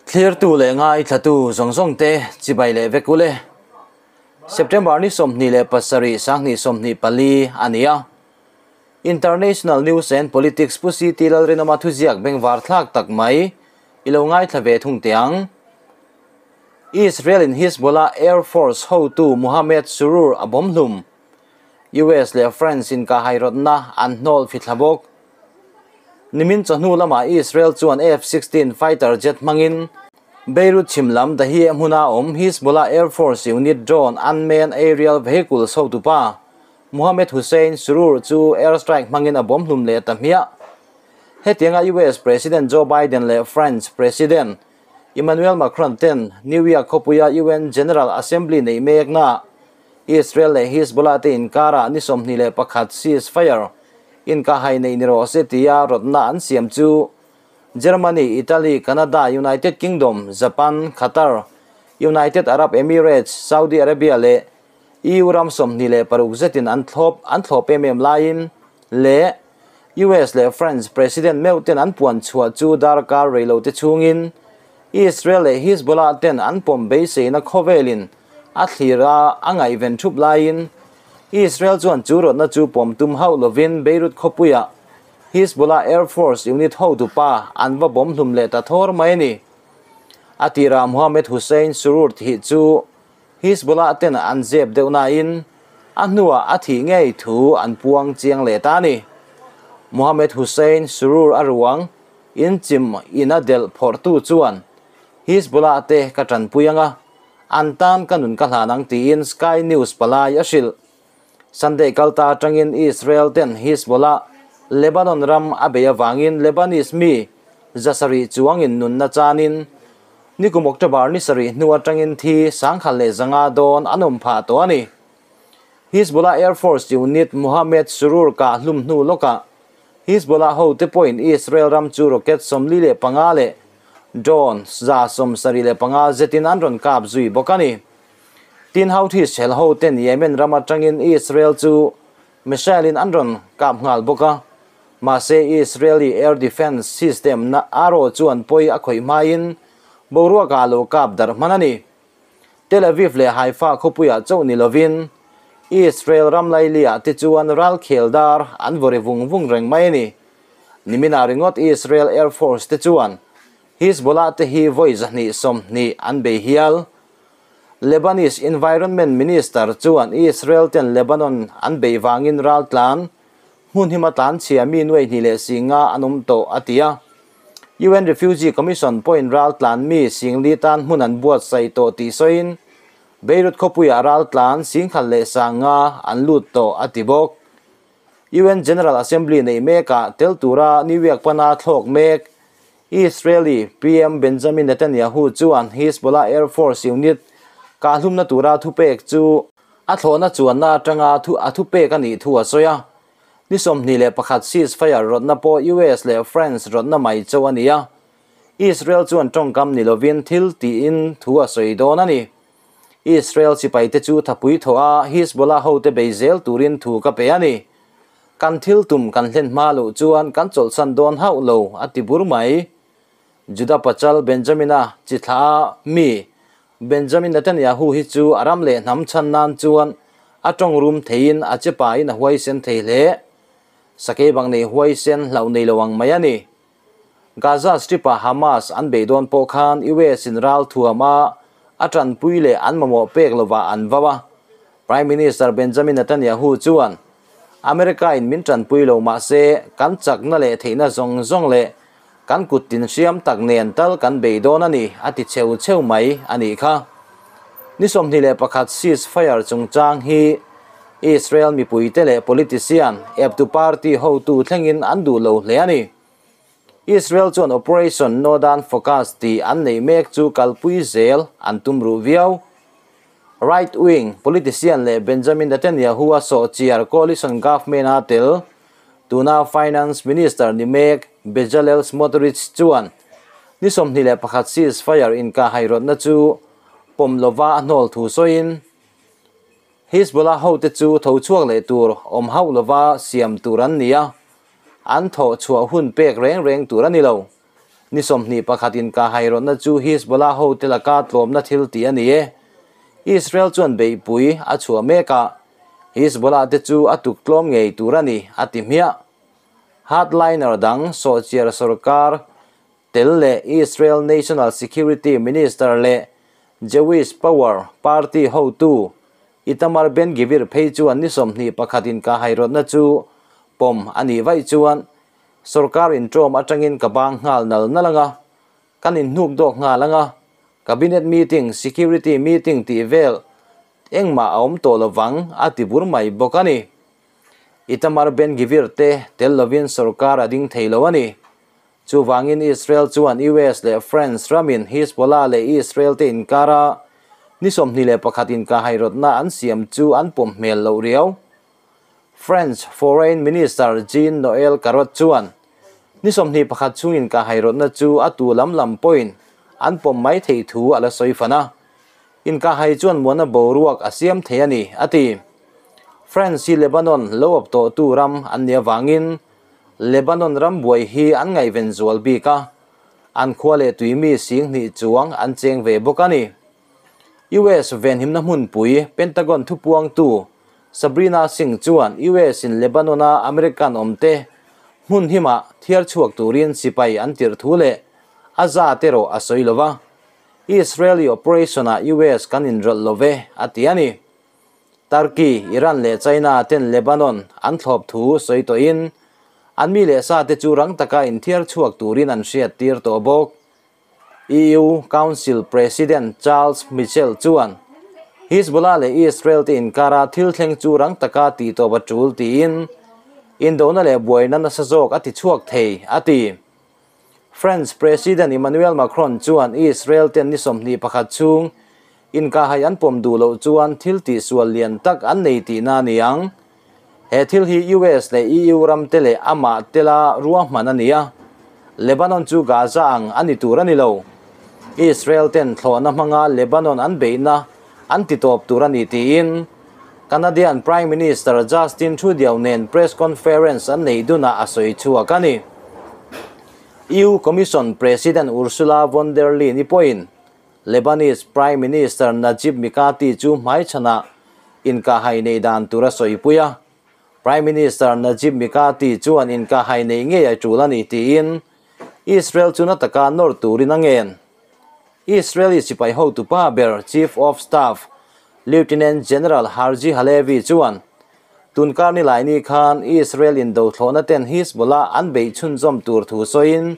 Thlirtu leh ngaithlatu zawng zawng te chibai leh vek ule. September ni 27 2024 a ni a. International News and Politics Pu CT Lalrinawma thuziak bengvar thlak tak mai i lo ngaithla ve thung teh ang. Israel in Hizbollah Air Force hotu Mohammed Surur a bawm hlum. US leh France in kahhairawtna an hnawl fithla bawk. Nimin chawhnu lamah Israel chuan F-16 fighter jet hmangin Beirut chhim lam Dahieh hmuna awm Hizbollah Air Force unit drone unmanned aerial vehicles hotupa Mohammed Hussein Surur chu airstrike hmangin a bawm hlum leh ta hmiah. Hetianga US President Joe Biden leh French President Emmanuel Macron ten New York khawpuia UN General Assembly neih mekna Israel leh Hizbollah te inkarah ni 21 ceasefire inkahhai neih ni rawh se tia rawtna an siam chu Germany, Italy, Canada, United Kingdom, Japan, Qatar, United Arab Emirates, Saudi Arabia leh EU ram 26 zetin an thlawp an thlawp em em laiin leh US leh France President meuh ten an puan chhuah chu darkar rei lo te chhungin Israel leh Hizbollah ten an pawm beiseina khawvelin a thlir a, a ngaihven thup laiin Israel chuan chu rawtna chu pawm tum hauh lovin Beirut khawpuiah Hizbollah Air Force unit hotupa an va bawm hlum leh ta thawr mai a ni. A tirah Mohammed Hussein Surur thih chu Hizbollah ten an zep deuh nain a hnuah a thih ngei thu an puang chiang leh ta a ni. Mohammed Hussein Surur a ruang inchim ina delh phawrhtu chuan Hizbollah te ka tanpui anga an tan ka nun ka hlan ang tiin Sky News palai a hrilh. Sunday kalta atangin Israel ten Hizbollah Lebanon ram a bei avangin Lebanese mi 700 chuangin nunna chanin nikum October ni 7 hnu atangin thi 1,500 dawn an awm phah tawh a ni. Hizbollah Air Force unit Mohammed Surur ka hlum hnu lawkah Hizbollah ho te pawhin Israel ram chu rocket 45 leh drone 175 zetin an rawn kap zui bawk a ni. Tin Houthis hel ho ten Yemen ram atangin Israel chu missile in an rawn kap nghal bawk a. Mahse Israeli air defense system na Arrow chuan pawi a khawih hmain boruakah lo kap darh hman a ni. Tel Aviv leh Haifa khawpuiah chauh ni lovin Israel ram lailia te chuan ral khel dar an vawri vung vung reng mai a ni. Nimina ringawt Israel Air Force te chuan Hizbollah te hi vawi 220 an bei hial. Lebanese Environment Minister chuan Israel ten Lebanon an bei wangin ral tlan hmun hima tlan chhia mi nuai hnih leh singa an awm tawh a ti a. UN Refugee Commission pawhin ral tlan mi singli tan hmun an buat sai tawh tih sawiin Beirut khawpuiah ral tlan 10,500 an lut tawh a ti bawk. UN General Assembly nei mekah tel tura New York pana thlawk mek Israeli PM Benjamin Netanyahu chuan Hizbollah Air Force unit ka hlumna tura thupek chu a thlawhna chuanna atanga thu a thupek a nih thu a sawi a. Ni 21 ceasefire rawtna pawh US leh France rawtna mai chaw a ni a. Israel chuan tawngkam ni lovin thil tiin thu a sawi dawn a ni. Israel sipai te chu thapui thaw a Hizbollah ho te bei zel turin thu ka pe a ni. Kan thil tum kan hlen hma loh chuan kan chawlhsan dawn hauh lo a ti bur mai. Juda pachal Benjamina chithla mi Benjamin Netanyahu hi chu a ram leh hnam chan nan chuan a tawng rum theiin a chepa in a huaisen thei hle. Sakei bang nei huaisen hlauh nei lo ang mai a ni. Gaza Strip-a Hamas an bei dawn pawh khan US in ral thuam a a tanpui leh an mamawh pek lova an vau a. Prime Minister Benjamin Netanyahu chuan America in min tanpui lo mahse kan chakna leh theihna zawng zawng leh kan kut tin hriam tak nen tal kan bei dawn a ni a ti cheu cheu mai a nih kha. Ni 21 ceasefire chungchang hi Israel mipui te leh politician eptu party hotu thlengin an duh lo hle a ni. Israel chuan Operation Northern Focus ti an nei mek chu kalpui zel an tum ru viau. Right wing politician leh Benjamin Netanyahu a sawh chiar coalition government a tel tuna finance minister ni mek Bezalel Smotrich chuan ni 21 ceasefire in ka hairawtna chu pawm lova a hnawl thu sawiin Hizbollah ho te chu tho chhuak leh tur awm hauh lova siam tur an ni a. An thaw chhuah hun pek reng reng tur a ni lo. Ni 21 in ka hairawtna chu Hezbollah ho te laka tlawmna thil tih a ni e. Israel chuan beihpui a chhuah mek a, Hezbollah te chu a tuk tlawm ngei tur a ni, a ti hmiah. Hardliner dang sawhchiar sorkar tel leh Israel National Security Minister leh Jewish Power party hotu Itamar Ben-Gvir phei chuan ni 21 in ka hairawtna chu pawm a nih vaih chuan sorkar intawm atangin ka bang nghal nal nal anga, kan inhnuk dawk nghal anga, cabinet meeting, security meeting tih vel engmah a awm tawh lovang a ti bur mai bawk a ni. Itamar Ben-Gvir te tel lovin sorkar a ding thei lo a ni. Chuvangin Israel chuan US leh France ramin Hezbollah leh Israel te inkara ni 21 in ka hairawtna an siam chu an pawm hmel loh riau. French Foreign Minister Jean-Noel Carrot chuan ni 21 chungin ka hairawtna chu a tu lam lam pawhin an pawm mai thei thu a la sawi fan a. In ka hai chuan muana boruak a siam thei a ni, a ti. France hi Lebanon lo awp tawh tu ram an nia wangin Lebanon ram buai hi an ngaihven zual bik a, an khua leh tuimi sing hnih chuang an cheng ve bawk a ni. US venhimna hmunpui Pentagon thupuang tu Sabrina Singh chuan US in Lebanon a American awmte hmun hima thiar chhuak turin sipai an tir thu leh a za te rawh a sawi lova. Israeli operation a US kan inrawlh love a ti a ni. Turkey, Iran leh China ten Lebanon an thlawp thu sawi tawhin an mi leh sa te chu rang taka inthiar chhuak turin an hriat tir tawh bawk. EU Council President Charles Michel chuan Hezbollah leh Israel te inkara thil thleng chu rang taka ti tawp a tul tiin indona leh buaina nasa zawk a ti chhuak thei a ti. French President Emmanuel Macron chuan Israel ten ni 21 chung in ka hai an pawm duh loh chuan thil ti sual lian tak an nei tih na niang. He thil hi US leh EU ram te leh ama tela ruahman a ni a. Lebanon chu Gaza ang ani tur ani lo. Israel ten thlawhna hmanga Lebanon an beihna an ti tawp tur ani tiin Canadian Prime Minister Justin Trudeau nen press conference an nei duna a sawi chhuak a ni. EU Commission President Ursula von der Leyen pawhin Lebanese Prime Minister Najib Mikati chu hmaichhana in ka hai nei dan tura sawi pui a. Prime Minister Najib Mikati chuan in ka hai nei ngei a tul ani tiin Israel chu na taka nawr turin a ngen. Israeli sipai hotu pa ber Chief of Staff Lieutenant General Herzi Halevi chuan tunkar ni lai ni khan Israel in do thlawhna ten Hezbollah an bei chhunzawm tur thu sawiin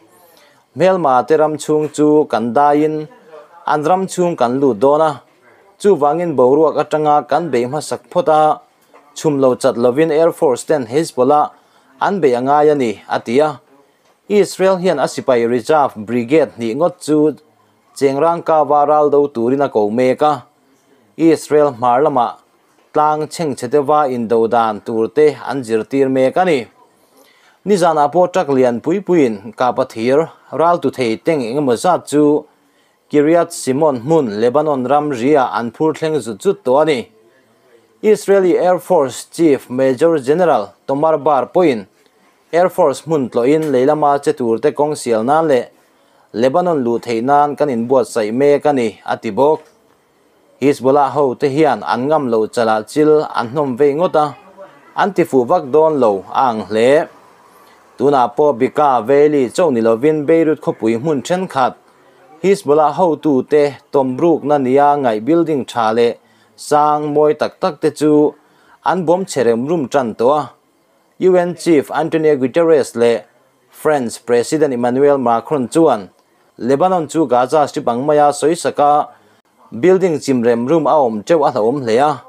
hmelma te ram chhung chu kan daiin an ram chhung kan lut dawn a. Chuwangin boruak atanga kan bei hmasak phawt a, chhum lo chat lovin Air Force ten Hezbollah an bei angai ani a ti a. Israel hian a sipai Reserve Brigade hnih ngawt chu chengrang ka waral do turin a ko mek a. Israel hmar lama tlang chheng chhetewa indo dan turte an zirtir mek ani. Nizana pawh truck lian pui puiin kapathir ral tu thei teng engemaw zat chu Kiryat Simon hmun Lebanon ram ria an phur thleng zut zut tawh a ni. Israeli Air Force Chief Major General Tomar Bar pawhin Air Force hmun tlawhin leilama che turte kawng sial nan leh Lebanon lu thei nan kan inbuatsaih mek a ni a ti bawk. Hezbollah ho te hian an ngam lo chala chil an hnawm vei ngawt a, an ti fuh vak dawn lo a ang hle. Tunah pawh Bika Valley chaw ni lovin Beirut khawpui hmun thenkhat Hezbollah ho tu te tawmruk na nia ngaih building tha leh sang mawi tak tak te chu an bawm cherem rum tan tawh a. UN Chief Antonio Guterres leh French President Emmanuel Macron chuan Lebanon chu Gaza Strip ang maia sawisaka building chimrem rum a awm teuh a hlauhawm hle a.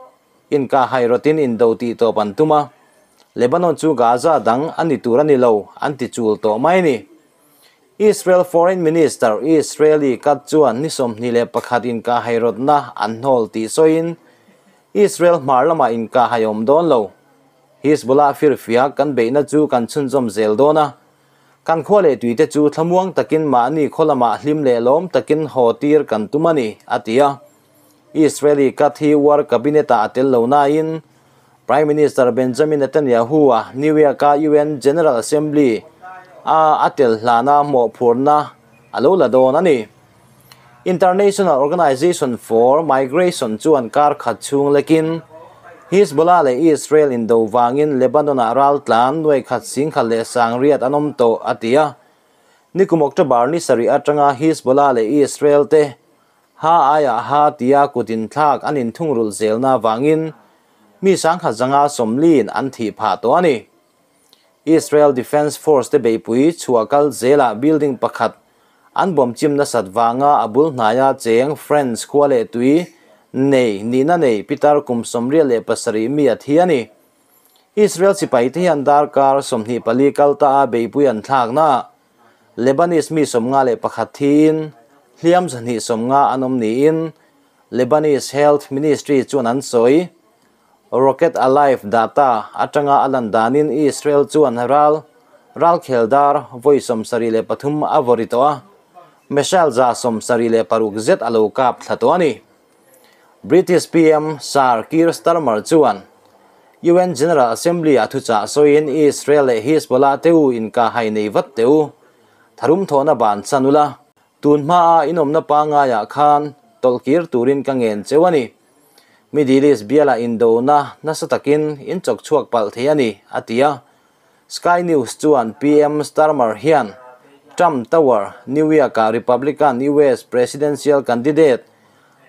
In ka hairawtin indo tih tawp an tum a. Lebanon chu Gaza dang ani tur ani lo an ti chul tawh mai ni. Israel Foreign Minister Israeli Katz chuan ni 21 in ka hairawtna an hnawl tih sawiin Israel hmar lama in ka hai awm dawn lo. Hezbollah firfia kan beihna chu kan chhunzawm zel dawn a. Kan khua leh tuite chu thlamuang takin mahni khawlama hlim leh lawm takin haw tir kan tum a ni a ti a. Israeli Katz hi war cabinet a tel lo nain Prime Minister Benjamin Netanyahu a New York a UN General Assembly a atel hlana mawhphurna alo la dawn a ni. International Organization for Migration chuan kar khat chhung lekin Hezbollah leh Israel indo wangin Lebanon-ah ral tlan nuai khat sing khat leh sang riat an awm tawh a ti a. Nikum October ni sarih atanga Hezbollah leh Israel te ha aiah ha tia kutin thlak an inthungrulh zelna vangin mi sangkhat zanga sawmliin an thih phah tawh a ni. Israel Defense Force te beihpui chhuah kal zelah building pakhat an bawm chim nasat vanga a bul hnaia cheng French khua leh tui nei nihna nei pitar kum 77 mi a thi a ni. Israel sipai te hian darkar 24 kal ta a beihpui an thlakna Lebanese mi 51 thiin hliam 250 an awm niin Lebanese Health Ministry chuan an sawi. Rocket Alive data atanga a lan danin Israel chuan ral ral kheldar vawi 73 a vawri tawh a, missile 76 zet a lo kap thla tawh a ni. British PM Sir Keir Starmer chuan UN General Assembly a thuchah sawiin Israel leh Hezbollah teu inka hai nei vat teu tharum thawhna ban chanula tun hma a inawmna pangaiah khan tawlhkir turin ka ngen cheu a ni. Middle East biala Indona nasa takin in chok chuak pal thei a ni a ti a. Sky News chuan PM Starmer hian Trump Tower, New York-a Republican US presidential candidate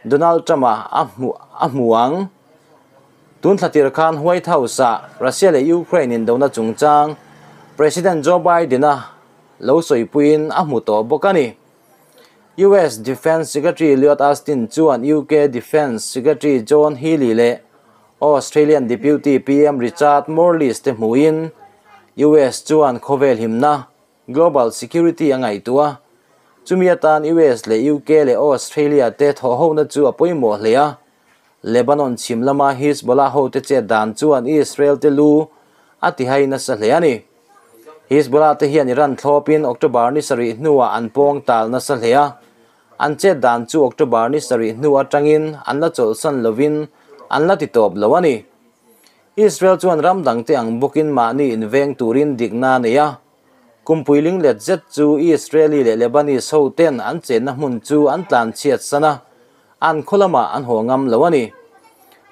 Donald Trump-a a hmu ang. Tun thlatir khan White House-a Russia leh Ukraine Indona chungchang President Joe Biden-a lo sawipuiin a hmu tawh bawk a ni. US Defense Secretary Lloyd Austin chuan UK Defense Secretary John Healey leh Australian Deputy PM Richard Marles te hmuin US chuan khawvel himna Global Security a ngaihtuah. Chumi atan US leh UK leh Australia te thawhhona chu a pawimawh hle a. Lebanon chhim lama Hezbollah ho te chet dan chuan Israel te lu a tihai nasa hle a ni. Hezbollah te hian Iran thlawpin October ni sarih hnuah an pawng tal nasa hle a. An chet dan chu October ni sarih hnu atangin an la chawlhsan lovin an la ti tawp lo a ni. Israel chuan ram dang te ang bawkin mahni inveng turin dikna a nei a. Kumpui linglet zet chu Israeli leh Lebanese ho ten an chenna hmun chu an tlan chhiat san a, an khaw lamah an haw ngam lo a ni.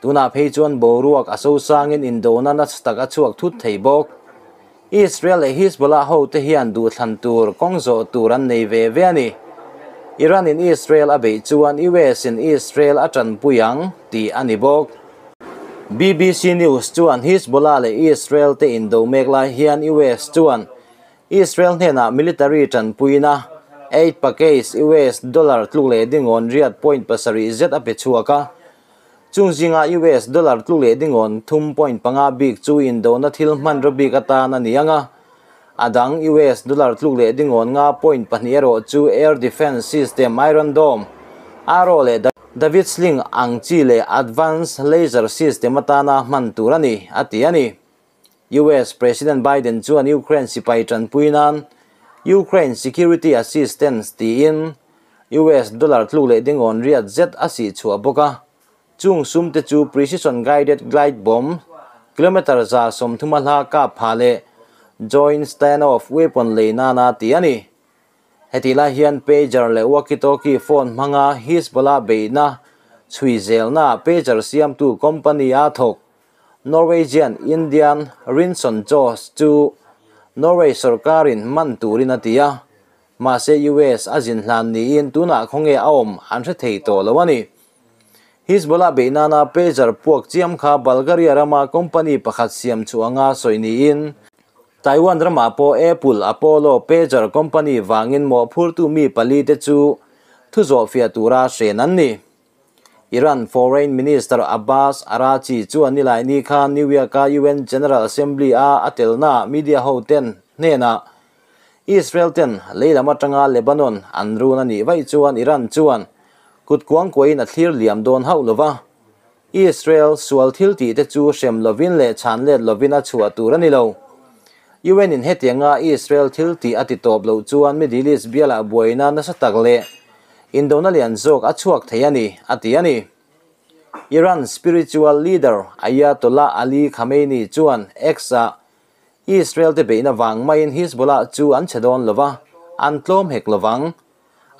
Tunah phei chuan boruak a sosangin Indona nasa tak a chhuak thut thei bawk. Israel leh Hezbollah ho te hian duhthlan tur kawng zawh tur an nei ve ve a ni. Iran in Israel a beih chuan US in Israel a tanpui ang tih a ni bawk. BBC News chuan Hezbollah leh Israel te indo mek lai hian US chuan Israel hnenah military tanpuina aid package US dollar tluk leh dingawn riat point pasarih zet a pe chhuak a. Chung zinga US dollar tluk leh dingawn 3.5 bik chu Indona thil hman ro bik atan a ni anga. Adang US dollar tluk leh dingawn 5.2 erawh chu Air Defense System Iron Dome Arrow leh David Sling ang chi leh Advanced Laser System atana hman tur a ni a ti a ni. US President Biden chuan Ukraine sipai tanpuinan Ukraine Security Assistance tiin US dollar tluk leh dingawn riat zet a si chhuah bawk a. Chung sum te chu Precision Guided Glide Bomb kilometer 130 hla kap pha leh Joint Standoff Weapon leina na ti a ni. Heti lai hian pager leh walkie-talkie phone hmanga Hezbollah beihna chhui zelna pager siamtu company a thawk Norwegian Indian Rinson Josh chu Norway sarkarin man turin a ti a. Mahse US a zin hlan niin tunah khawnge a awm an hre thei tawh lo a ni. Hezbollah beihna na pager puak chiam kha Bulgaria rama company pakhat siam chu anga sawi niin Taiwan rama pawh Apple Apollo pager company wangin mawh phurtu mi pali te chu thu zawh fiah tura hren an ni. Iran Foreign Minister Abbas Araghchi chuan nilai ni khan New York-a UN General Assembly a atelna media ho ten hnenah Israel ten leilam atanga Lebanon an run a nih vaih chuan Iran chuan kut kuang kuain a thlir liam dawn hauh lova. Israel sual thil tih te chu hrem lovin leh chhan let lovin a chhuah tur a ni lo. UN in hetianga Israel thil tih a ti tawp lo chuan Middle East bialah buaina nasa tak leh Indona lian zawk a chhuak thei a ni a ti a ni. Iran spiritual leader Ayatollah Ali Khamenei chuan X-a Israel te beihna wang maiin Hezbollah chu an che dawn lova, an tlawm hek lovang.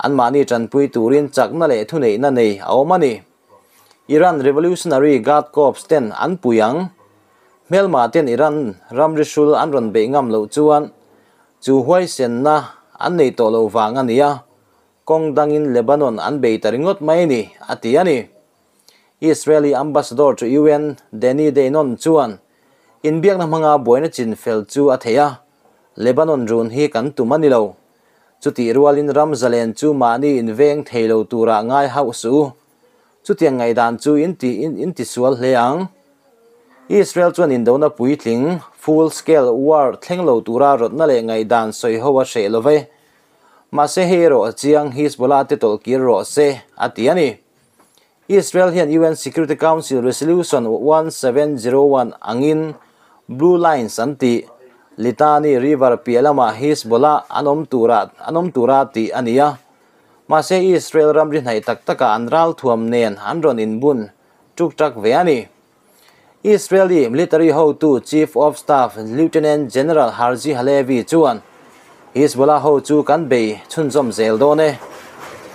Anmahni tanpui turin chakna leh thuneihna nei a awm a ni. Iran Revolutionary Guard Corps ten an pui ang. Hmelma ten Iran ramri hrul an rawn beih ngam loh chuan chu huaisenna an nei tawh lo vang a ni a, kawng dangin Lebanon an bei ta ringawt mai a ni, a ti a ni. Israeli Ambassador to UN Danny Danon chuan inbiakna hmanga buaina chinfel chu a thei a, Lebanon run hi kan tum a ni lo. Chutih rualin ram zalen chu mahni inveng thei lo turah ngai hauh suh u. Chutiang ngaihdan chu in ti in tisual hle ang. Israel chuan indona puitling, full scale war, thleng lo tura rawtna leh ngaihdan sawi ho a hreh lo ve. Mahse hei erawh a chiang, Hezbollah te tawlh kir rawh se, a ti a ni. Israel hian UN Security Council Resolution 1701 angin Blue Lines an tih, Litani River piah lamah Hezbollah an awm tura an awm tura tih a ni a. Mahse Israel ramri hnaih tak takah an ralthuam nen an rawn inbun tuk tak ve a ni. Israeli military hotu Chief of Staff Lieutenant General Herzi Halevi chuan, Hezbollah ho chu kan bei chhunzawm zel dawn e.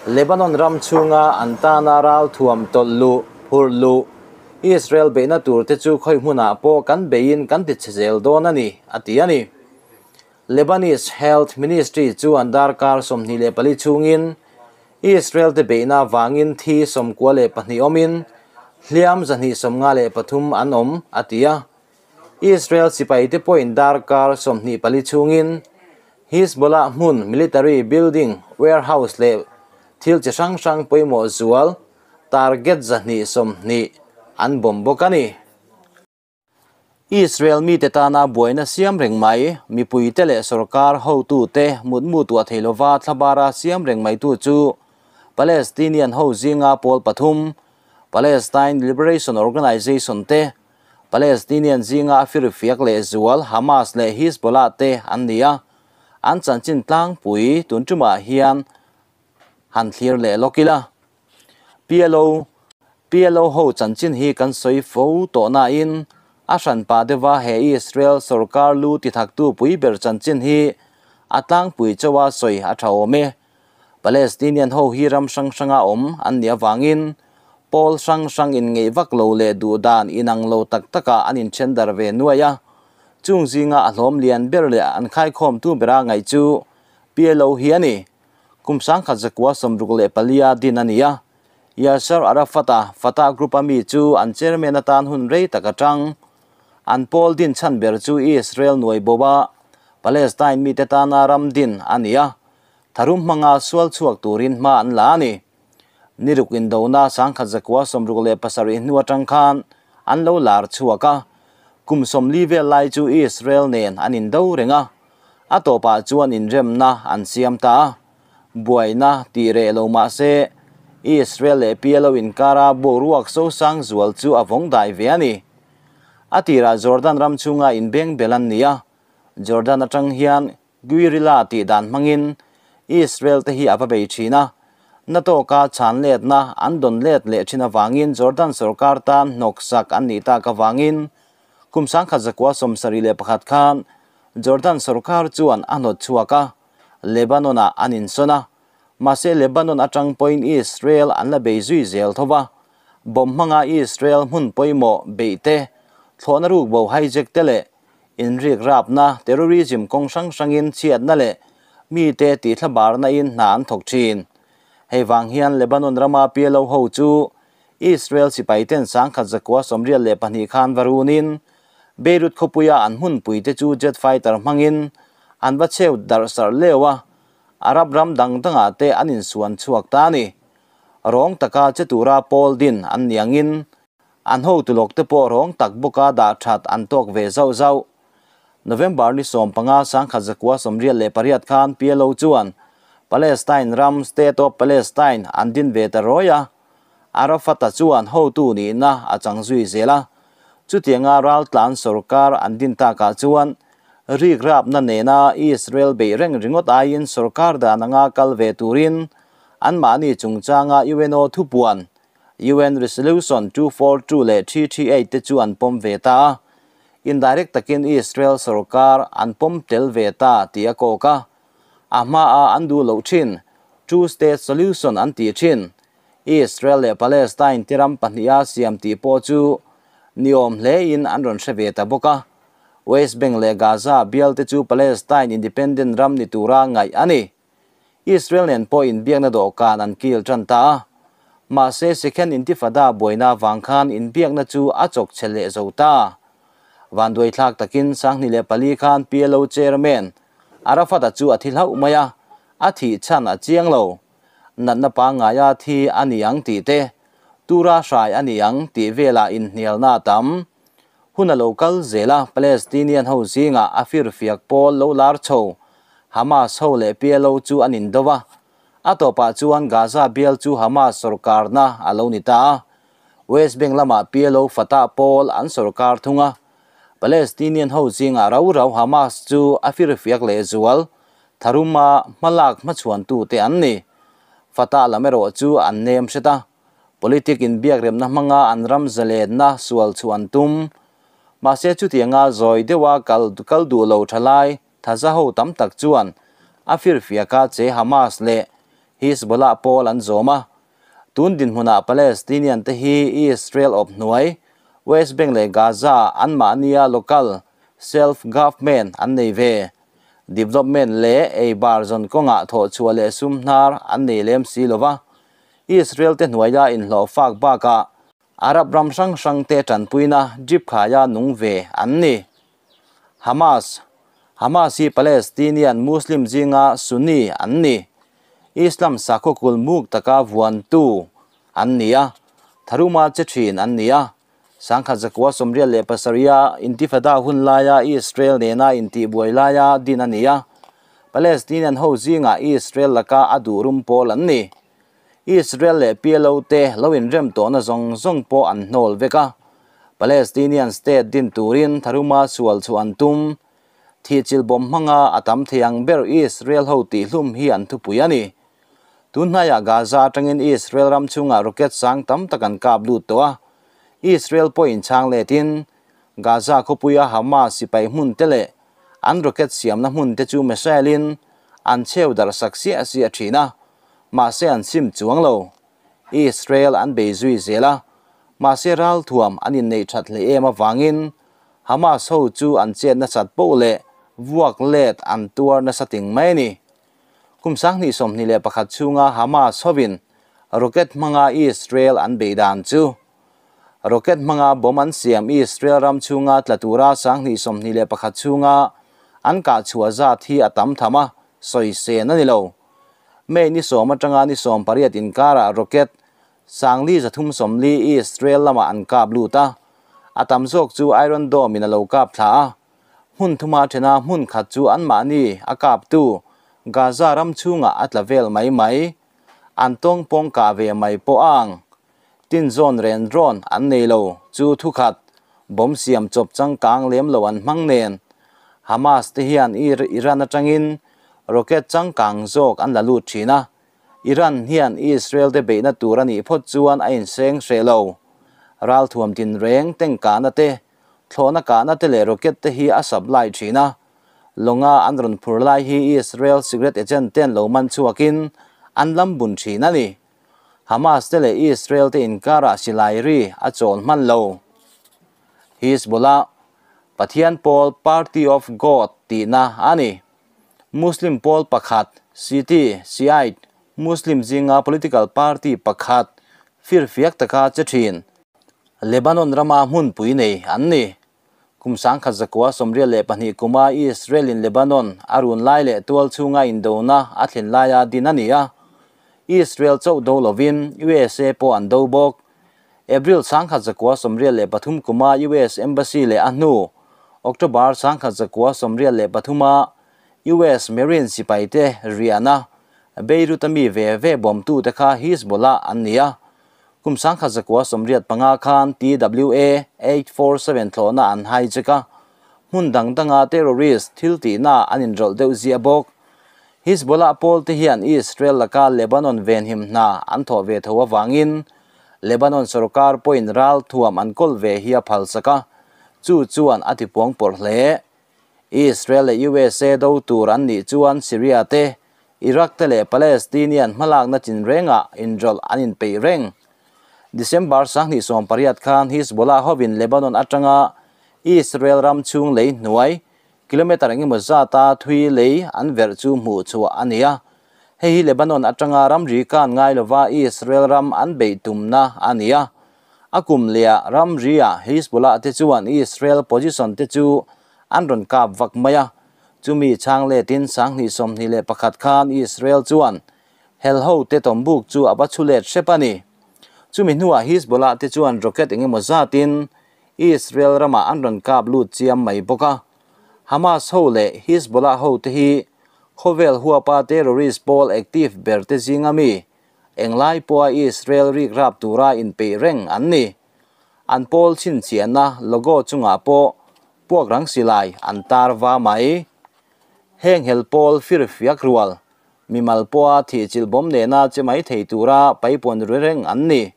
Lebanon ram chhunga an tana ralthuam tawlh luh, phurh luh, Israel beihna tur te chu khawi hmunah pawh kan beiin kan ti chhe zel dawn a ni, a ti a ni. Lebanese Health Ministry chuan darkar 24 chhungin Israel te beihna vangin thi 92 awmin hliam 153 an awm, a ti a. Israel sipai te pawhin darkar 24 chhungin Hezbollah hmun military building, warehouse leh thil chi hrang hrang pawimawh zual target 120 an bomb bawk a ni. Israel mite tana buaina siam reng mai, mipuite leh sorkar hotute mutmu tuah thei lova thlabara siam reng mai tu chu Palestinian ho zinga pawl pathum, Palestine Liberation Organization te, Palestinian zinga firfiak leh zual Hamas leh Hezbollah te an ni a, an chanchin tlangpui tun tumah hian han thlir leh lawk ila. PLO PLO ho chanchin hi kan sawi fo tawh nain a hranpa deuha he Israel sorkar lu ti thaktu pui ber chanchin hi a tlangpui chawa sawi a tha awm e. Palestinian ho hi ram hrang hranga awm an nih avangin pawl hrang hrang in ngei vak lo leh duh dan inang lo tak taka an inthen dar ve nuai a. Chung zinga a hlawm lian ber leh an khaikhawm tu bera ngaih chu PLO hi a ni. Kum 1964 din a ni a. Yasser Arafat-a Fatah Group-a mi chu an chairman atan hun rei tak atang. An pawl din chhan ber chu Israel nuai boba Palestine mite tana ram din a ni a. Tharum hmanga sual chhuak turin hma an la a ni. Niruk indona 1967 hnu atang khan an lo lar chhuak a. Kum 40 vel lai chu Israel nen an indo reng a. A tawpah chuan inremna an siam ta a. Buaina tih reh lo mahse Israel leh PLO inkara boruak sosang zual chu a vawng dai ve a ni. A tirah Jordan ram chhunga inbeng bel an ni a. Jordan atang hian guerrilla tih dan hmangin Israel te hi a va bei thin a. NATO ka chhan letna an dawn let leh thin avangin Jordan sorkar tan hnawksak an nih tak avangin kum 1971 khan Jordan sorkar chuan a hnawt chhuak a. Lebanon-ah an insawn a. Mahse Lebanon atang pawhin Israel an la bei zui zel tho va. Bomb hmanga Israel hmun pawimawh beih te, thlawhna ruk bo hijack te leh inrik rapna, terrorism kawng hrang hrangin chhiatna leh mite tih thlabarna in hna an thawk thin. Hei vang hian Lebanon rama PLO ho chu Israel sipai ten 1982 khan va runin Beirut khawpuia an hmunpui te chu jet fighter hmangin an va cheu darh sarh leu a. Arab ram dang dangah te an insuan chhuak ta a ni. Rawng taka che tura pawl din an ni angin an hotu lawk te pawh rawng tak bawka dah that an tawk ve zauh zauh. November ni 15 1988 khan PLO chuan Palestine ram State of Palestine an din ve ta rawi a. Arafat-a chuan hotu nihna a chang zui zel a. Chutianga raltlan sorkar an din takah chuan rik rapna nena Israel beih reng ringawt aiin sorkar dan anga kal ve turin anmahni chungchanga UNO thupuan UN Resolution 242 leh 338 te chu an pawm ve ta a. Indirect takin Israel sorkar an pawm tel ve ta tih a kawk a. A hmaa an duh loh thin Two State Solution an tih thin, Israel leh Palestine te ram pahniha siam tih pawh chu niawm hlein an rawn hre ve ta bawk a. West Bank leh Gaza bial te chu Palestine independent ram ni tura ngaih a ni. Israel nen pawh inbiakna dawhkan an kil tan ta a. Mahse Second Intifada buaina vang khan inbiakna chu a chawk che leh zo ta. Vanduai thlak takin 2004 khan PLO chairman Arafat-a chu a thi hlauh mai a, a thih chhan a chiang lo. Natna pangngaia thi a ni ang tih te, tura hrai a ni ang tih velah inhnialna a tam. Hun a lo kal zel a, Palestinian ho zingah a firfiak pawl lo lar chho, Hamas ho leh PLO chu an indo a. A tawpah chuan Gaza bial chu Hamas sawrkarna a lo ni ta a. West Bank lamah PLO Fatah pawl an sawrkar thung a. Palestinian ho zingah rau rau Hamas chu a firfiak lehzual, tharuma hmalak hmachhuantute an ni. Fatah lam erawh chu an nem hret a. Politic inbiakremna hmanga an ram zalenna sual chu an tum. Mahse chutianga zawi deuha kal kal duh lo thalai thaza ho tam tak chuan a firfiaka che Hamas leh Hizbollah pawl an zawm a. Tun dinhmunah Palestinian te hi Israel awp hnuai, West Bank leh Gaza anmahnia local self-government an nei ve. Development leh ei bar zawn kawngah thawhchhuah leh sum hnar an nei lem si lova. Israel te hnuaia inhlawh fak bakah Arab ram hrang hrang te tanpuina drip khaia nung ve an ni. Hamas Hamas hi Palestinian Muslim zinga Sunni an ni. Islam sakhaw kul muk taka vuantu an ni a, tharuma che thin an ni a. 1987-a Intifada hun laia Israel nena intihbuai laia din a ni a. Palestinian ho zingah Israel laka a duh rum pawl an ni. Israel leh PLO te lo inrem tawhna zawng zawng pawh an hnawl vek a. Palestinian state din turin tharuma sual chu an tum. Thihchilh bawm hmanga a tam thei ang ber Israel ho tihhlum hi an thupui a ni. Tun hnaiah Gaza atangin Israel ram chhungah rocket sang tam tak an kap lut tawh a. Israel pawh inchhang letin Gaza khawpuia Hamas sipai hmun te leh an rocket siamna hmun te chu missile in an cheu darh sak siah siah thin a. Mahse an sim chuang lo. Israel an bei zui zel a, mahse ralthuam an inneih that hle em avangin Hamas ho chu an chet nasat poh leh vuak let an tuar nasa ting mai a ni. Kum 2021 chhunga Hamas hovin rocket hmanga Israel an bei dan chu rocket hmanga bomb an siam Israel ram chhunga tla tura 2021 chhunga an kah chhuah zat hi a tam tham a, sawi sen a ni lo. May ni 10 atanga ni 18 inkarah rocket 340 Israel lamah an kap lut a. A tam zawk chu Iron Dome in a lo kap thla a. Hmun thuma thena hmun khat chu anmahni a kap tu Gaza ram chhungah a tla vel mai mai. An tawng pawng kah ve mai pawh a ang. Tin zawn ren rawn an nei lo chu thukhat bomb siam chawp changkang lem lo an hmang nen. Hamas te hian Iran atangin rocket changkang zawk an la lut thin a. Iran hian Israel te beihna tur a nih phawt chuan a inseng hreh lo. Ralthuam tin reng tengkahna te, thlawhna kahna te leh rocket te hi a supply thin a. Lawnga an rawn phur lai hi Israel secret agent ten lo man chhuakin an lam bun thin a ni. Hamas te leh Israel te inkarah silai ri a chawl hman lo. Hizbollah, Pathian pawl Party of God tihna a ni. Muslim pawl pakhat, Shiite, Shiite, Muslim zinga political party pakhat firfiak taka che thin. Lebanon rama hmunpui nei an ni. Kum 1982 kuma Israel in Lebanon a run lai leh tual chhunga indona a thlen laia din a ni a. Israel chauh do lovin USA pawh an do bawk. April 1983 kuma US Embassy leh a hnu October 1983-a US Marine sipai te riahna Beirut a mi ve ve bawmtu te kha Hizbollah an ni a. Kum 1985 khan TWA 847 thlawhna an hijack a. Hmun dang danga terrorist thil tihna an inrawlh deuh ziah bawk. Hizbollah pawl te hian Israel laka Lebanon venhim hna an thawh ve tho avangin Lebanon sorkar pawhin ralthuam an kawl ve hi a phalsak a, chu chuan a tipuang pawrh hle. Israel leh USA do tur an nih chuan Syria te, Iraq te leh Palestinian hmalakna chinrengah inrawlh an inpeih reng. December 2018 khan Hezbollah hovin Lebanon atanga Israel ram chhung lei hnuai kilometre engemaw zata thui lei an verh chu hmuh chhuah a ni a. Hei hi Lebanon atanga ramri kan ngai lova Israel ram an beih tumna a ni a. A kum lehah ramriah Hezbollah te chuan Israel position te chu an rawn kap vak mai a. Chumi chhang letin 2021 khan Israel chuan hel ho te tawmbuk chu a va chhu let hrep a ni. Chumi hnuah Hezbollah te chuan rocket engemaw zatin Israel ramah an rawn kap lut chiam mai bawk a. Hamas ho leh Hezbollah ho te hi khawvel huapa terrorist pawl active ber te zinga mi englai pawha Israel rik rap tura inpeih reng an ni. An pawl chhinchhiahna logo chungah pawh puak rang silai an tar va mai. Heng hel pawl firfiak rual mimal pawha thihchilh bawm nena che mai thei tura paipawn ri reng an ni.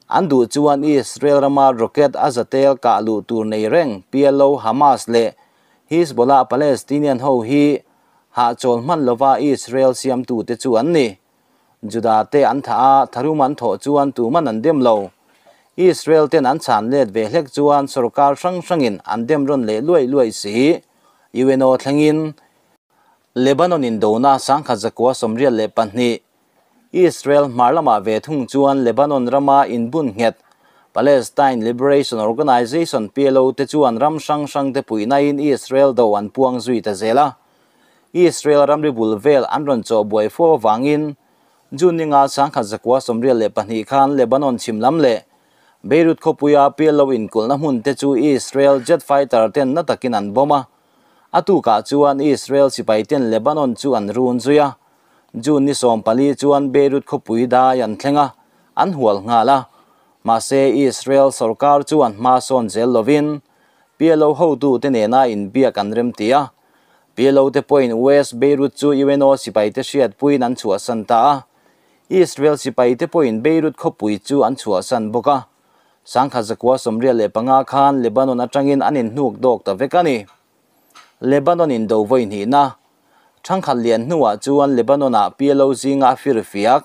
An duh chuan Israel rama rocket a zatel kah luh tur nei reng PLO, Hamas leh Hezbollah Palestinian ho hi hahchawl hman lova Israel siamtu te chu an ni. Juda te an tha a, tharum an thawh chuan tuman an dem lo. Israel ten an chhan let ve hlek chuan sorkar hrang hrangin an dem rawn leh luai luai si. UNO thlengin Lebanon in dona 1982 Israel hmar lamah ve thung chuan Lebanon rama inbun nghet Palestine Liberation Organization PLO te chuan ram hrang hrang te puihnain Israel do an puang zui ta zel a. Israel ramri bul vel an rawn chaw buai fo awangin June ni nga 1982 khan Lebanon chhim lam leh Beirut khawpuia PLO inkulhna hmun te chu Israel jet fighter ten na takin an bomb a. A tukah chuan Israel sipai ten Lebanon chu an run zui a. June ni 14 chuan Beirut khawpui dai an thleng a, an hual nghal a. Mahse Israel sorkar chuan hma sawn zel lovin PLO hotu te nena inbiak an rem ti a. PLO te pawhin West Beirut chu UNO sipai te hriatpuiin an chhuahsan ta a. Israel sipai te pawhin Beirut khawpui chu an chhuahsan bawk a. 1985 khan Lebanon atangin an inhnuk dawk ta vek a ni. Lebanon in do vawi hnihna thangkhat lian hnuah chuan Lebanon-ah PLO zinga a firfiak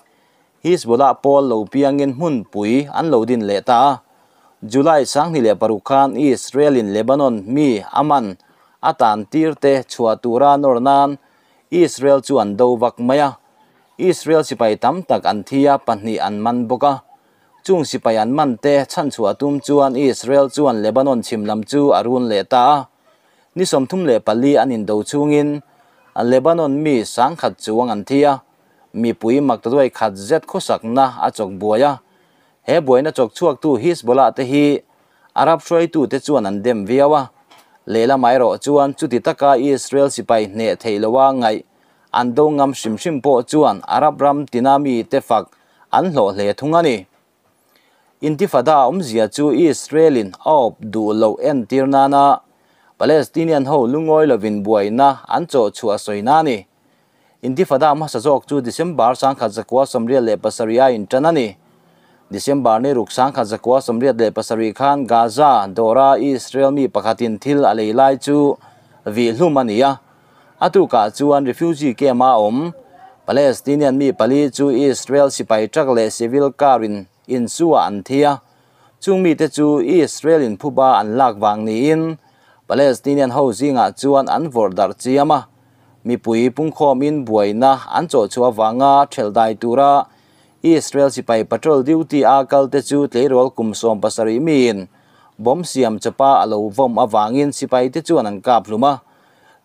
Hezbollah pawl lo piangin hmunpui an lo din leh ta a. July 26 khan Israel in Lebanon mi aman a tan tir te chhuah tura nawr nan Israel chu an do vak mai a. Israel sipai tam tak an thi a, pahnih an man bawk a. Chung sipai an man te chhan chhuah tum chuan Israel chuan Lebanon chhim lam chu a run leh ta a. Ni 34 an indo chungin Lebanon mi 10,000 chuang an thi a. Mipui maktaduai khat zet khawsakna a chawk buai a. He buaina chawk chhuak tu Hezbollah te hi Arab hruaitu te chuan an dem viau a. Lehlam erawh chuan chuti taka Israel sipai hneh theih loa ngaih an do ngam hrim hrim pawh chuan Arab ram tina mi te fak an hlawh hle thung a ni. Intifada awmzia chu Israel in a awp duh loh entir nana Palestinian ho lungawi lovin buaina an chawh chhuah sawina a ni. Intifada hmasa zawk chu December 1987 a intan a ni. December ni ruk 1987 khan Gaza dawra Israel mi pakhatin thil a lei lai chu vih hlum a ni a. A tukah chuan refugee camp a awm Palestinian mi pali chu Israel sipai truck leh civil car in insuah an thi a. Chung mi te chu Israel in phuba an lak vang niin Palestinian ho zingah chuan an vawrh darh chiam a. Mipui pungkhawm in buaina an chawh chhuah vanga thelh dai tura Israel sipai patrol duty a kal te chu tleirawl kum 17 miin bomb siam chapa a lo vawm awangin sipai te chuan an kap hlum a.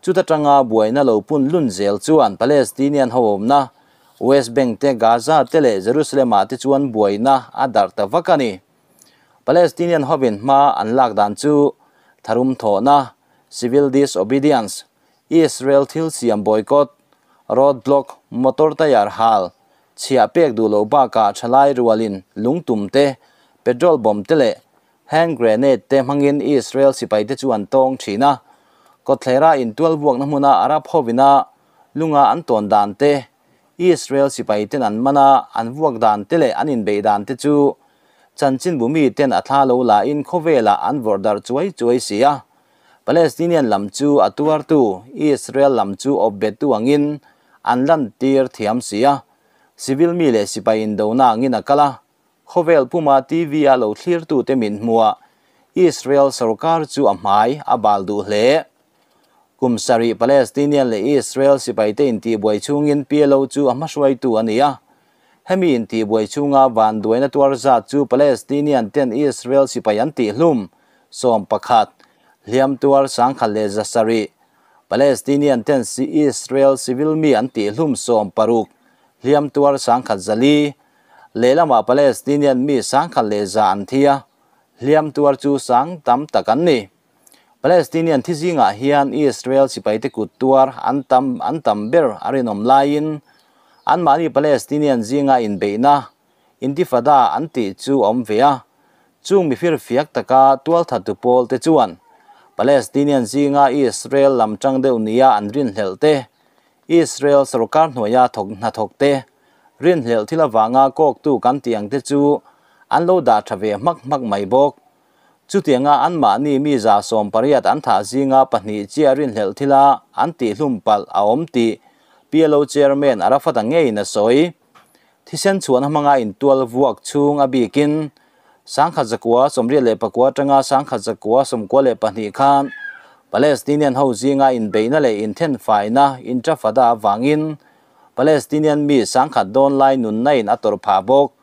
Chuta tanga buaina lo pun lun zel chuan Palestinian ho awmna West Bank te Gaza te leh Jerusalem ah te chuan buaina a darh ta vak a ni. Palestinian hovin hma an lak dan chu tharum thawhna civil disobedience, Israel thil siam boycott, roadblock, motor tayar hal, chhia pek duh lo bakah thalai rualin lungtum te, petrol bomb te leh hand grenade te hmangin Israel sipai te chu an tawng thin a. Kawthlera intual vuakna hmuna Arab hovina lunga an tawn dan te, Israel sipai ten an mana an vuak dan te leh an inbeih dan te chu chanchin bumi ten a thla lo la in khawvelah an vawrh darh chuai chuai si a. Palestinian lam chu a tuartu, Israel lam chu awp bettu angin an lantir thiam si a. Civil mi leh sipai indona angin a kal a, khawvel puma TV-a lo thlirtute min hmuah Israel sorkar chu a hmai a bal duh hle. Kum sarih Palestinian leh Israel sipaite intihbuai chungin PLO chu a hmahruaitu a ni a. Hemi intihbuai chunga vanduaina tuar zat chu Palestinian ten Israel sipai an tihhlum 11, hliam tuar 1160, Palestinian ten Israel civil mi an tihhlum 60, hliam tuar 1100, lehlamah Palestinian mi 1100 an thi a, hliam tuar chu sang tam tak an ni. Palestinian thi zingah hian Israel sipaite kut tuar an tam an tam ber a rinawm laiin anmahni Palestinian zinga inbeihna Intifada an tih chu a awm ve a. Chung mifir fiak taka tualthattu pawl te chuan Palestinian zinga Israel lam tang deuh nia an rinhlelh te, Israel sorkar hnuaia thawk hnathawk te, rinhlelh thil avanga kawktu kan tih ang te chu an lo dah tha ve hmak hmak mai bawk. Chutianga anmahni mi 180 an thah zinga pahnih chiah rinhlelh thila an tihhlum palh a awm tih PLO Chairman Arafat-a ngeiin a sawi. Thisen chhuahna hmanga intual vuak chhung a bikin 1989 atanga 1992 khan Palestinian ho zinga inbeihna leh inthenfaina Intifada avangin Palestinian mi 10,000 dawn lai nunna in a tawrh phah bawk.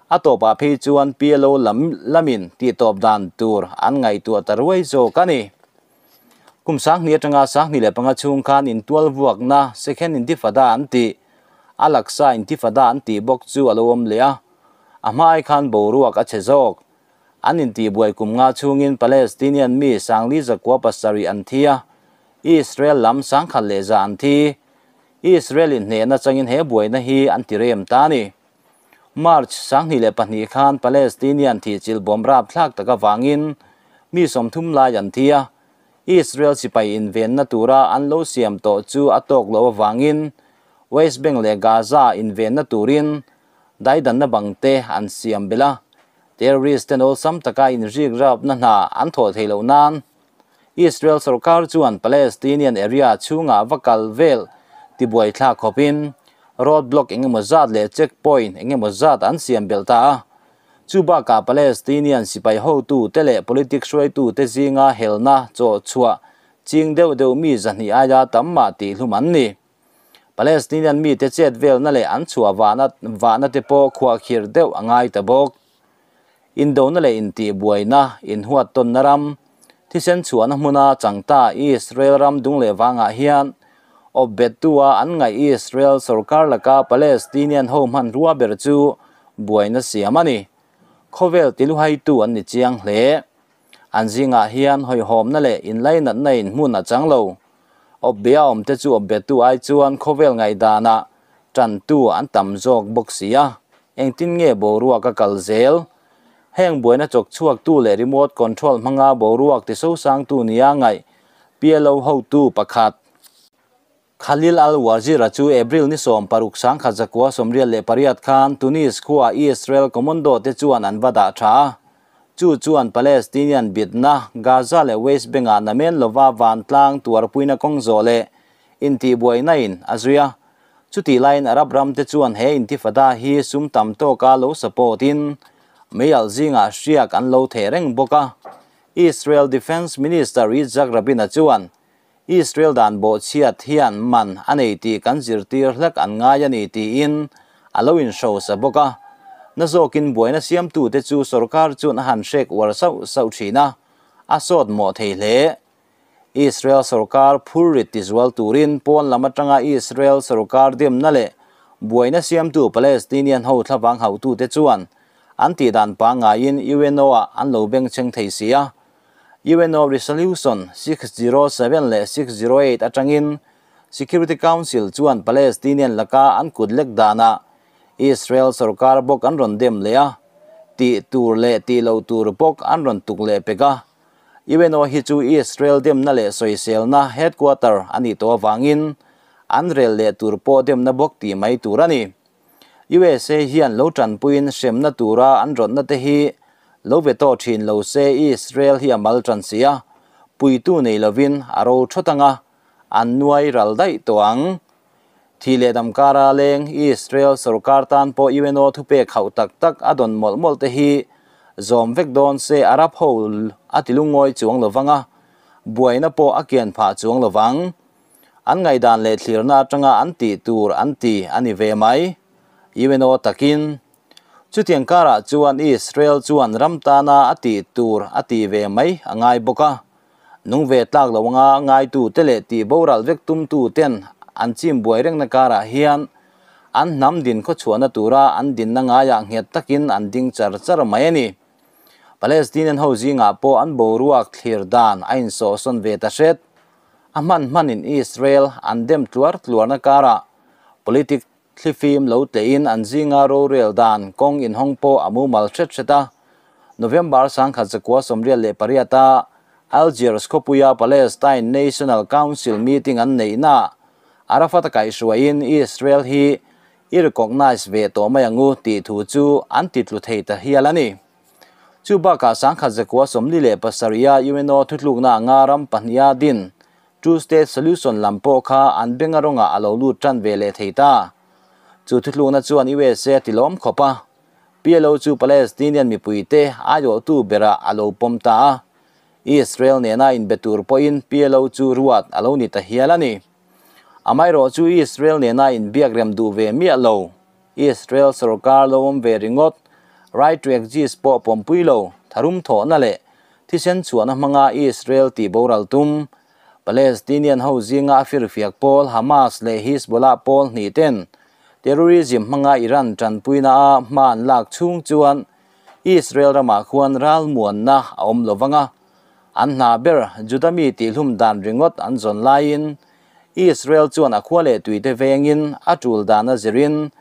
A tawpah phei chuan PLO lam lamin tihtawp dan tur an ngaihtuah ta ruai zawk a ni. Kum 2000 atanga 2005 chhung khan intual vuakna Second Intifada an tih, Al-Aqsa Intifada an tih bawk chu a lo awm leh a, a hma ai khan boruak a chhe zawk. An intihbuai kum nga chhungin Palestinian mi 4,907 an thi a, Israel lam 1,100 an thi. Israel in hnehna changin he buaina hi an ti rem ta a ni. March 2002 khan Palestinian thihchilh bawm rapthlak tak avangin mi 30 lai an thi a, Israel sipai invenna tura an lo siam tawh chu a tawk loh avangin West Bank leh Gaza invenna turin daidanna bangte an siam belh a, terrorist ten awlsam taka inrik rapna hna an thawh theih loh nan Israel sorkar chuan Palestinian area chhungah va kal vel tibuaithlak khawpin road block engemaw zat leh checkpoint engemaw zat an siam belh ta a. Chu bakah Palestinian sipai hotute leh politics hruaitute zinga helna chaw chhuah ching deuh deuh mi 200 aia tam mah tihhlum an ni. Palestinian mite chet velna leh an chhuah vahna vahna te pawh khuahkhirh deuh a ngai ta bawk. Indona leh intihbuaina inhuat tawnna ram, thisen chhuahna hmuna changta Israel ram dung leh vangah hian awpbettua an ngaih Israel sorkar laka Palestinian ho hmanrua ber chu buaina siam a ni. Khawvel tiluhaitu an ni chiang hle. An zingah hian hawihhawmna leh inlainatna in hmun a chang lo. Awpbeh a awmte chu awpbettu ai chuan khawvel ngaihdanah tantu an tam zawk bawk si a, engtin nge boruak a kal zel? Heng buaina chawk chhuaktu leh remote control hmanga boruak tisosangtu nia ngaih PLO hotu pakhat Khalil al-Wazir-a chu April ni 16 1988 khan Tunis khua Israel commando te chuan an va dah tha a. Chu chuan Palestinian bitna Gaza leh West Bank-ah namen lova vantlang tuarpuina kawng zawh leh intihbuaina in a zui a. Chutih laiin Arab ram te chuan he intifada hi sum tam tawka lo support in meialh zingah hriak an lo theh reng bawk a. Israel Defence Minister Yitzhak Rabin-a chuan Israel dan bawhchhiat hian man a nei tih kan zirtir hlek an ngai a ni tiin a lo inhrosa bawk a. Na zawkin buaina siamtute chu sorkar chuan a han hrek uar sauh sauh thin a, a sawt mawh thei hle. Israel sorkar phurrit tizual turin pawn lam atanga Israel sorkar demna leh buaina siamtu Palestinian ho thlavang hautute chuan an tihdan pangaiin UNO-ah an lo bengchheng thei si a. UNO Resolution 607 leh 608 atangin Security Council chuan Palestinian laka an kut lek danah Israel sorkar bawk an rawn dem leh a, tih tur leh tih loh tur bawk an rawn tuk leh pek a. UNO hi chu Israel demna leh sawiselna headquarter a nih tawh avangin an rel leh tur pawh demna bawk tih mai tur a ni. USA hian lo tanpuiin hremna tura an rawtna te hi lo ve tawh thin lo se Israel hi a mal tan si a, puitu nei lovin a ro thawt anga an nuai ral daih tawh ang. Thi leh dam kara leng Israel sorkar tan pawh UNO thupek hauh tak tak a dawn mawlh mawlh te hi zawm vek dawn se Arab ho a ti lungawi chuang lovang a, buaina pawh a kian phah chuang lovang. An ngaihdan leh thlirna atanga an tih tur an ti a ni ve mai. UNO takin chutiang karah chuan Israel chuan ram tana a tih tur a ti ve mai a ngai bawk a. Nung ve tlak lo anga ngaitute leh tih boral vek tumtuten an chim buai rengna karah hian an hnam din khawchhuahna tura an dinna ngaiah nghet takin an ding char char mai a ni. Palestinian ho zingah pawh an boruak thlir dan a insawhsawn ve ta hret. A hman hmanin Israel an dem tluar tluarna karah politic thlifim lo tlehin an zinga rorel dan kawng inhawng pawh a mumal hret hret a. November 1998 a Algiers khawpuia Palestine National Council meeting an neihnaah Arafat a kaihhruaiin Israel hi i recognise ve tawh mai ang u tih thu chu an ti tlu thei ta hial a ni. Chu bakah 1947 a UNO thutlukna anga ram pahniha din Two State Solution lam pawh kha an benga rawngah a lo lut tan ve leh thei ta. Chu thutlukna chuan USA a ti lawm khawp a, PLO chu Palestinian mipuite aiawhtu berah a lo pawm ta a, Israel nena inbe tur pawhin PLO chu ruat a lo ni ta hial a ni. Amaherawh chu Israel nena inbiak rem duh ve miah lo, Israel sorkar lo awm ve ringawt, right to exist pawh pawmpui lo, tharum thawhna leh thisen chhuahna hmanga Israel tih boral tum, Palestinian ho zinga a firfiak pawl Hamas leh Hizbollah pawl hnih ten terrorism hmanga Iran tanpuina a hma an lak chhung chuan Israel ramah khuan ralmuanna a awm lo vang a, an hna ber Juda mi tihhlum dan ringawt an zawn laiin Israel chuan a khua leh tuite vengin a tul dan a zirin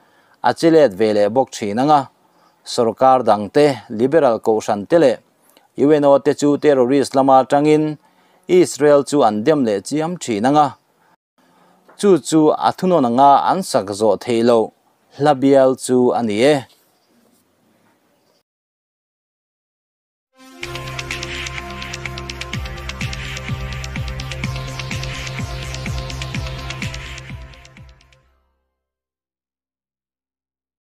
a chi let ve leh bawk thin ang a, sorkar dangte liberal kohhran te leh UNO te chu terrorist lama atangin Israel chu an dem leh chiam thin ang a, chu chu a thunawn anga an sak zawh theih loh hla bial chu a ni e.